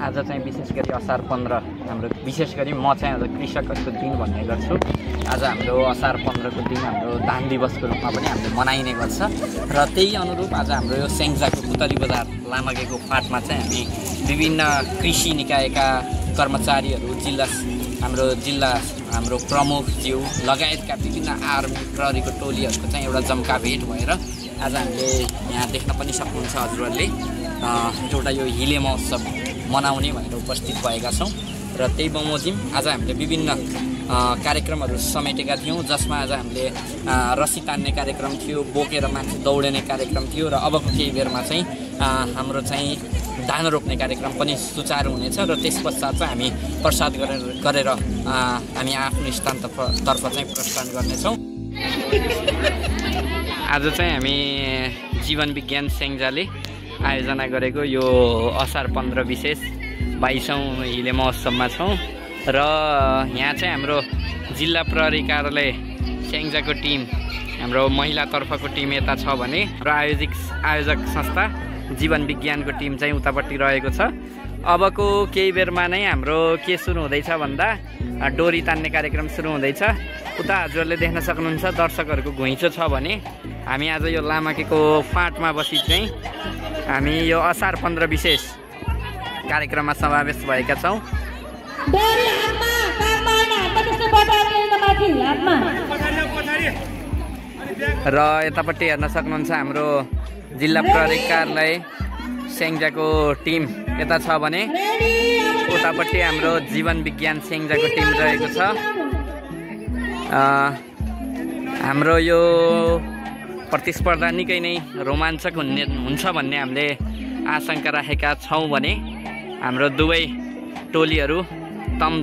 आज चाहिँ विशेष गरी असार 15 हाम्रो विशेष गरी म चाहिँ आज कृषकको दिन भन्ने गर्छु। आज हाम्रो असार 15 को दिन हाम्रो धान दिवसको रूपमा पनि हामीले मनाइने गर्छ र त्यही अनुरूप आज हाम्रो यो सेङ्जाको पुतली बजार लामागेको फाटमा चाहिँ हामी विभिन्न कृषि निकायका कर्मचारीहरू हाम्रो प्रमुखज्यू लगायतका विभिन्न आर्मी प्रहरीको टोलीहरूको चाहिँ एउटा जम्का भेट भएर आज हामीले यहाँ देख्न पनि सक्नुहुन्छ हजुरहरूले एउटा यो हिले महोत्सव मनाउने भनेर उपस्थित भएका छौँ र त्यही बमोजिम आज हामीले विभिन्न कार्यक्रमहरू समेटेका थियौँ, जसमा आज हामीले रस्सी तान्ने कार्यक्रम थियो, बोकेर मान्छे दौडिने कार्यक्रम थियो र अबको केही बेरमा चाहिँ हाम्रो चाहिँ धान रोप्ने कार्यक्रम पनि सुचारू हुनेछ र त्यस पश्चात चाहिँ हामी प्रसाद गरेर हामी आफ्नो स्थानतर्फ चाहिँ प्रस्थान गर्नेछौँ। आज चाहिँ हामी जीवन विज्ञान सेङ्जाले आयोजना गरेको यो असार 15 विशेष 22औं हिले महोत्सवमा छौँ र यहाँ चाहिँ हाम्रो जिल्ला प्रहरी कार्यालय सेङ्जाको टिम, हाम्रो महिलातर्फको टिम यता छ भने र आयोजक संस्था जीवन विज्ञानको टिम चाहिँ उतापट्टि रहेको छ। अबको केही बेरमा नै हाम्रो के सुरु हुँदैछ भन्दा डोरी तान्ने कार्यक्रम सुरु हुँदैछ। उता हजुरहरूले देख्न सक्नुहुन्छ दर्शकहरूको घुइँचो छ भने हामी आज यो लामाकेको फाँटमा बसी चाहिँ हामी यो असार 15 विशेष कार्यक्रममा समावेश भएका छौँ। र यतापट्टि हेर्न सक्नुहुन्छ हाम्रो जिल्ला प्रहरी कार्यालय सेङ्जाको टिम यता छ भने उतापट्टि हाम्रो जीवन विज्ञान सेङ्जाको टिम रहेको छ। हाम्रो यो प्रतिस्पर्धा निकै नै रोमाञ्चक हुन्छ भन्ने हामीले आशंका राखेका छौँ भने हाम्रो दुवै टोलीहरू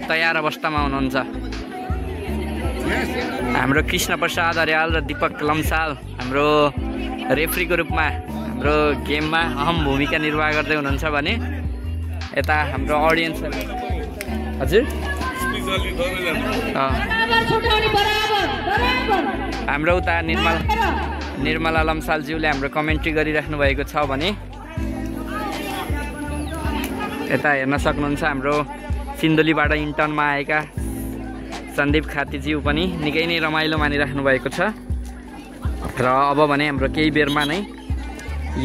तयार अवस्थामा हुनुहुन्छ। हाम्रो कृष्ण प्रसाद अर्याल र दीपक लम्साल हाम्रो रेफ्रीको रूपमा हाम्रो गेममा अहम भूमिका निर्वाह गर्दै हुनुहुन्छ भने यता हाम्रो अडियन्सहरू हजुर हाम्रो उता निर्मला लम्सालज्यूले हाम्रो कमेन्ट्री गरिराख्नु भएको छ भने यता हेर्न सक्नुहुन्छ हाम्रो सिन्धुलीबाट इन्टर्नमा आएका सन्दीप खातीज्यू पनि निकै नै रमाइलो मानिराख्नु भएको छ र अब भने हाम्रो केही बेरमा नै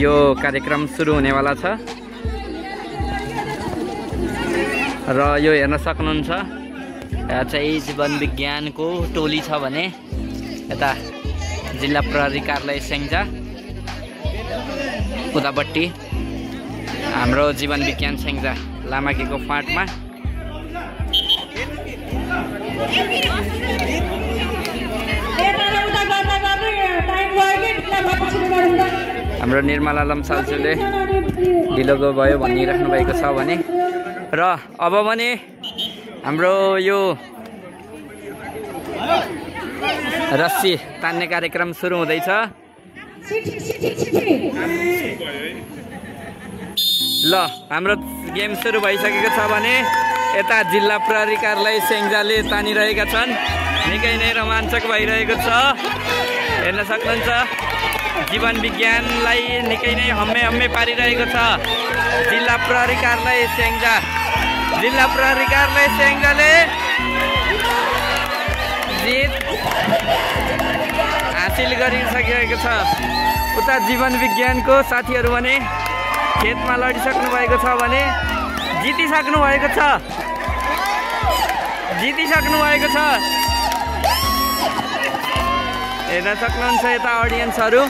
यो कार्यक्रम सुरु हुनेवाला छ र यो हेर्न सक्नुहुन्छ यहाँ चाहिँ जीवन विज्ञानको टोली छ भने यता जिल्ला प्रहरी कार्यालय सेङ्जा उतापट्टि हाम्रो जीवन विज्ञान सेङ्जा लामाकेको फाँटमा हाम्रो निर्मला लम्सालज्यूले ढिलो भयो भनिराख्नु भएको छ भने र अब भने हाम्रो यो रस्सी तान्ने कार्यक्रम सुरु हुँदैछ। ल हाम्रो गेम सुरु भइसकेको छ भने यता जिल्ला प्रहरी कार्यालय सेङ्जाले तानिरहेका छन्, निकै नै रोमाञ्चक भइरहेको छ। हेर्न सक्नुहुन्छ जीवन विज्ञानलाई निकै नै हम्मे पारिरहेको छ जिल्ला प्रहरी कार्यालय सेङ्जा। जिल्ला प्रहरी कार्यालय सेङ्जाले जित हासिल गरिसकेको छ। उता जीवन विज्ञानको साथीहरू भने खेतमा लडिसक्नु भएको छ भने जितिसक्नु भएको छ। हेर्न सक्नुहुन्छ यता अडियन्सहरू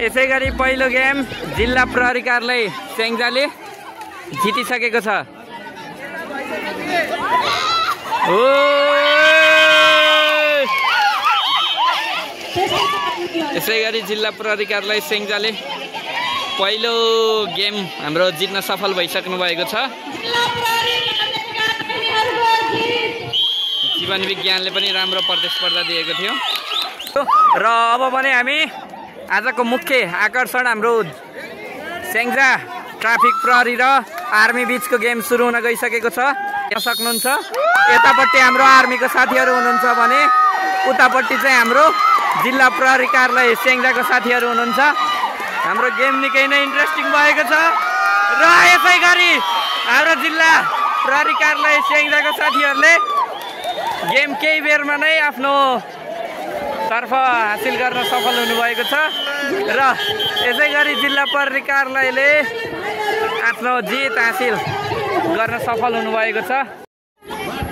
यसै गरी पहिलो गेम जिल्ला प्रहरी कार्यालय सेङ्जाले जितिसकेको छ। यसै गरी जिल्ला प्रहरी कार्यालय सेङ्जाले पहिलो गेम हाम्रो जित्न सफल भइसक्नु भएको छ। जीवन विज्ञानले पनि राम्रो प्रतिस्पर्धा दिएको थियो र अब भने हामी आजको मुख्य आकर्षण हाम्रो सेङ्जा ट्राफिक प्रहरी र आर्मी बीचको गेम सुरु हुन गइसकेको छ। हेर्न सक्नुहुन्छ यतापट्टि हाम्रो आर्मीको साथीहरू हुनुहुन्छ भने उतापट्टि चाहिँ हाम्रो जिल्ला प्रहरी कार्यालय सेङ्जाको साथीहरू हुनुहुन्छ। हाम्रो गेम निकै नै इन्ट्रेस्टिङ भएको छ र यसै गरी हाम्रो जिल्ला प्रहरी कार्यालय स्याङ्जाको साथीहरूले गेम केही बेरमा नै आफ्नो तर्फ हासिल गर्न सफल हुनुभएको छ र यसै गरी जिल्ला प्रहरी कार्यालयले आफ्नो जित हासिल गर्न सफल हुनुभएको छ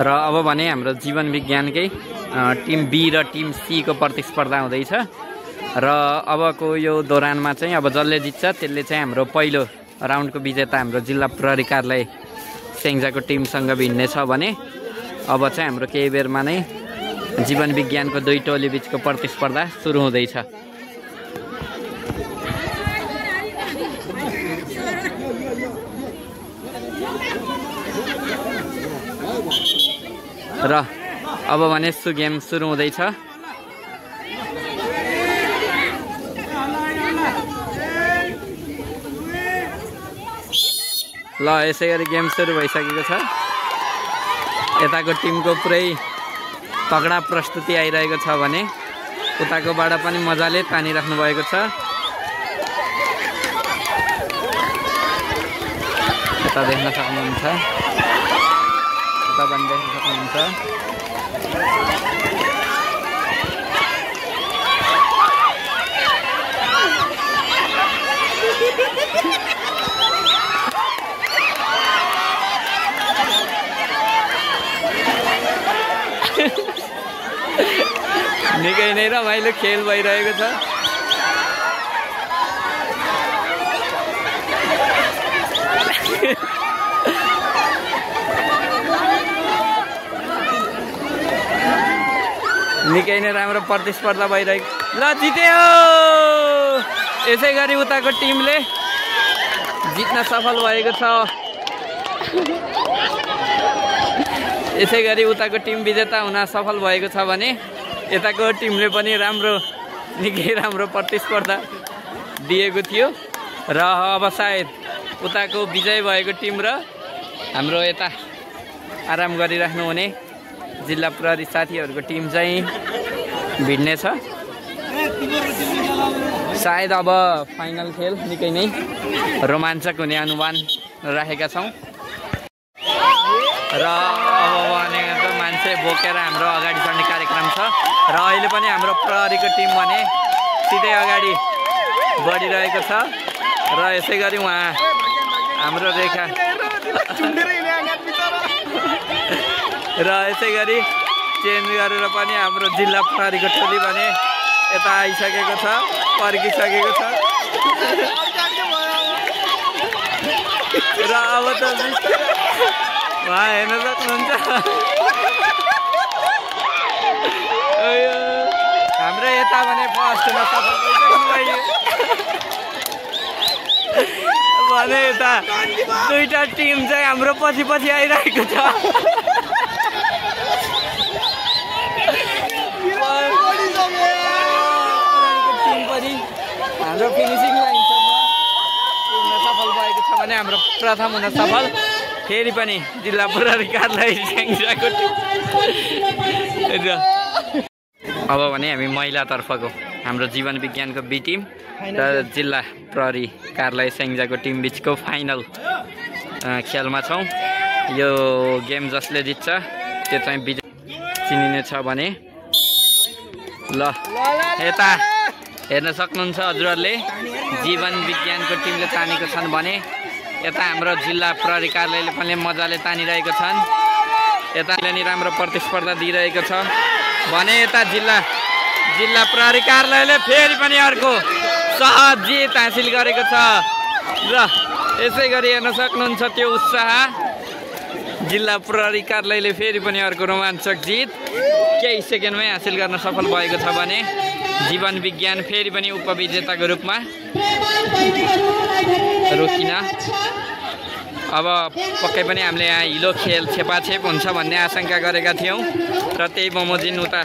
र अब भने हाम्रो जीवन विज्ञानकै टिम बी र टिम सी को प्रतिस्पर्धा हुँदैछ र अबको यो दौरानमा चाहिँ अब जसले जित्छ त्यसले चाहिँ हाम्रो पहिलो राउन्डको विजेता हाम्रो जिल्ला प्रहरी कार्यालय स्याङ्जाको टिमसँग भिड्नेछ भने अब चाहिँ हाम्रो केही बेरमा नै जीवन विज्ञानको दुई टोली बिचको प्रतिस्पर्धा सुरु हुँदैछ र अब भने सु गेम सुरु हुँदैछ ल यसै गरी गेम सुरु भइसकेको छ यताको टिमको पुरै तगडा प्रस्तुति आइरहेको छ भने उताकोबाट पनि मजाले तानिराख्नु भएको छ यता देख्न सक्नुहुन्छ यता पनि देख्न सक्नुहुन्छ निकै नै रमाइलो खेल भइरहेको छ निकै नै राम्रो प्रतिस्पर्धा भइरहेको ल जित्यो यसै गरी उताको टिमले जित्न सफल भएको छ यसै गरी उताको टिम विजेता हुन सफल भएको छ भने यताको टिमले पनि निकै राम्रो प्रतिस्पर्धा दिएको थियो र अब सायद उताको विजय भएको टिम र हाम्रो यता आराम गरिराख्नु हुने जिल्ला प्रहरी साथीहरूको टिम चाहिँ भिड्नेछ सायद अब फाइनल खेल निकै नै रोमाञ्चक हुने अनुमान राखेका छौँ र अब भने मान्छे बोकेर हाम्रो अगाडि बढ्ने कार्यक्रम छ र अहिले पनि हाम्रो प्रहरीको टिम भने सिधै अगाडि बढिरहेको छ र यसै गरी उहाँ हाम्रो रेखा र यसै गरी चेन्ज गरेर पनि हाम्रो जिल्ला प्रहरीको टोली भने यता आइसकेको छ पर्खिसकेको छ र अब त उहाँ हेर्न सक्नुहुन्छ हाम्रो यता भने फर्स्टमा सफल भइसक्यो भने यता दुईटा टिम चाहिँ हाम्रो पछि पछि आइरहेको छ टिम पनि हाम्रो फिनिसिङ लाइनसम्म पुग्न सफल भएको छ भने हाम्रो प्रथम हुन सफल फेरि पनि जिल्ला प्रहरी कार्यालय स्याङ्जाको अब भने हामी महिलातर्फको हाम्रो जीवन विज्ञानको बी टिम र जिल्ला प्रहरी कार्यालय स्याङ्जाको टिम बिचको फाइनल खेलमा छौँ यो गेम जसले जित्छ त्यो चाहिँ विजय चिनिनेछ भने ल यता हेर्न सक्नुहुन्छ हजुरहरूले जीवन विज्ञानको टिमले तानेको छन् भने यता हाम्रो जिल्ला प्रहरी कार्यालयले पनि मजाले तानिरहेको छन् यता नि राम्रो प्रतिस्पर्धा दिइरहेको छ भने यता जिल्ला प्रहरी कार्यालयले फेरि पनि अर्को सहज जित हासिल गरेको छ र यसै गरी हेर्न सक्नुहुन्छ त्यो उत्साह जिल्ला प्रहरी कार्यालयले फेरि पनि अर्को रोमाञ्चक जित केही सेकेन्डमै हासिल गर्न सफल भएको छ भने जीवन विज्ञान फेरि पनि उपविजेताको रूपमा रोकिन अब पक्कै पनि हामीले यहाँ हिलो खेल छेपाछेप हुन्छ भन्ने आशंका गरेका थियौँ र त्यही बमोजिम उता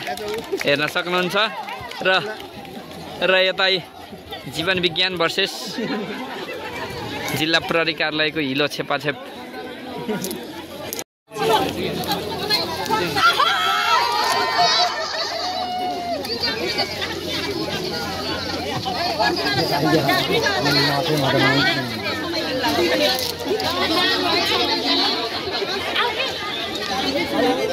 हेर्न सक्नुहुन्छ र यता जीवन विज्ञान भर्सेस जिल्ला प्रहरी कार्यालयको हिलो छेपाछेप Hãy subscribe cho kênh Ghiền Mì Gõ để không bỏ lỡ